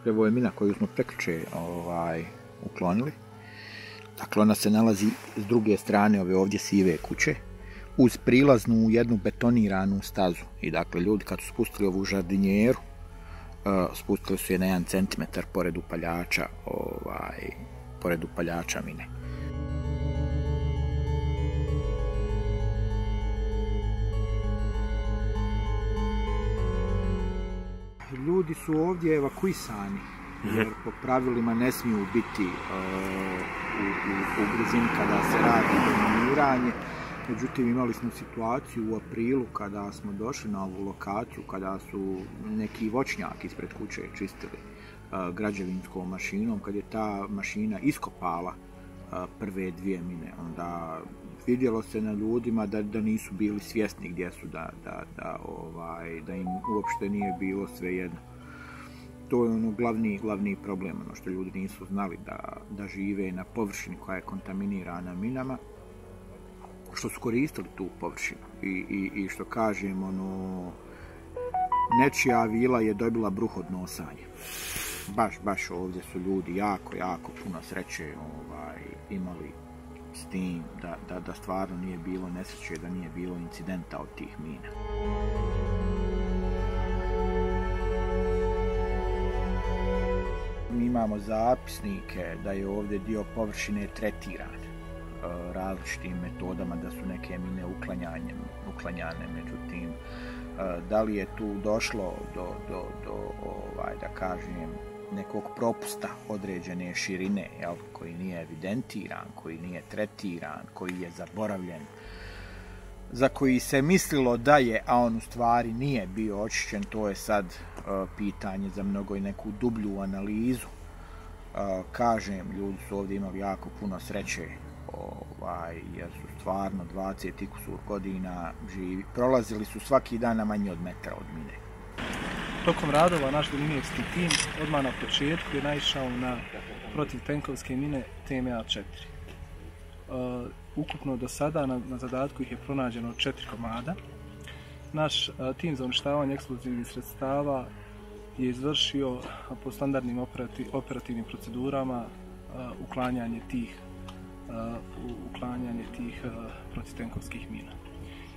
Ovo je mina koju smo prekjuče uklonili. Dakle, ona se nalazi s druge strane ove ovdje sive kuće, uz prilaznu jednu betoniranu stazu. I dakle, ljudi kad su spustili ovu žardinjeru, spustili su je na 1 centimetar pored upaljača mine. Ljudi su ovdje evakuisani, jer po pravilima ne smiju biti u blizini kada se radi deminiranje. Međutim, imali smo situaciju u aprilu kada smo došli na ovu lokaciju, kada su neki voćnjak ispred kuće čistili građevinskom mašinom, kad je ta mašina iskopala prve 2 mine. Onda vidjelo se na ljudima da nisu bili svjesni gdje su, da im uopšte nije bilo svejedno. To je ono glavni problem, ono što ljudi nisu znali da žive na površini koja je kontaminirana minama, što su koristili tu površinu i što kažem, nečija vila je dobila bruh od nosanja. Baš ovdje su ljudi jako puno sreće imali s tim da stvarno nije bilo nesreće, da nije bilo incidenta od tih mina. Mi imamo zapisnike da je ovdje dio površine tretiran različitim metodama, da su neke mine uklanjane, međutim, da li je tu došlo do da kažem, nekog propusta određene širine, koji nije evidentiran, koji nije tretiran, koji je zaboravljen, za koji se mislilo da je, a on u stvari nije bio očišćen, to je sad pitanje za mnogo i neku dublju analizu. Kažem, ljudi su ovdje imali jako puno sreće, jer su stvarno 20 i kusur godina živi. Prolazili su svaki dan na manje od metra od mine. Tokom radova naš deminerski tim odmah na početku je naišao na protivtenkovske mine TMA-4. Ukupno do sada na zadatku ih je pronađeno 4 komada. Naš tim za uništavanje eksplozivnih sredstava je izvršio po standardnim operativnim procedurama uklanjanje tih protivtenkovskih mina.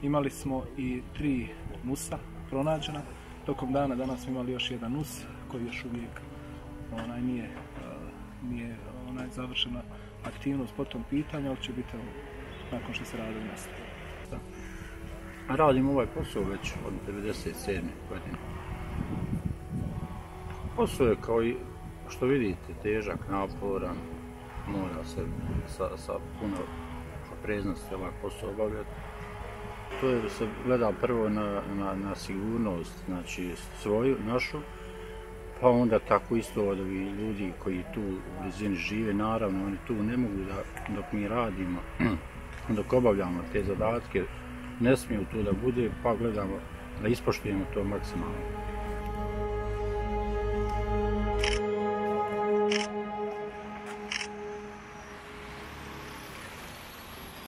Imali smo i 3 NUS-a pronađena. Tokom dana danas smo imali još jedan NUS koji još uvijek nije završena aktivnost po tom pitanju, ali će biti nakon što se radovi nastavi. Radim ovaj posao već od 1997. godine. Posao je kao i što vidite težak, naporan, mora se sa puno opreznosti ovaj posao obavljati. To je da se gleda prvo na sigurnost, znači svoju, našu, pa onda tako isto od ovih ljudi koji tu u blizini žive, naravno oni tu ne mogu dok mi radimo, dok obavljamo te zadatke, ne smiju tu da bude, pa gledamo da ispoštujemo to maksimalno.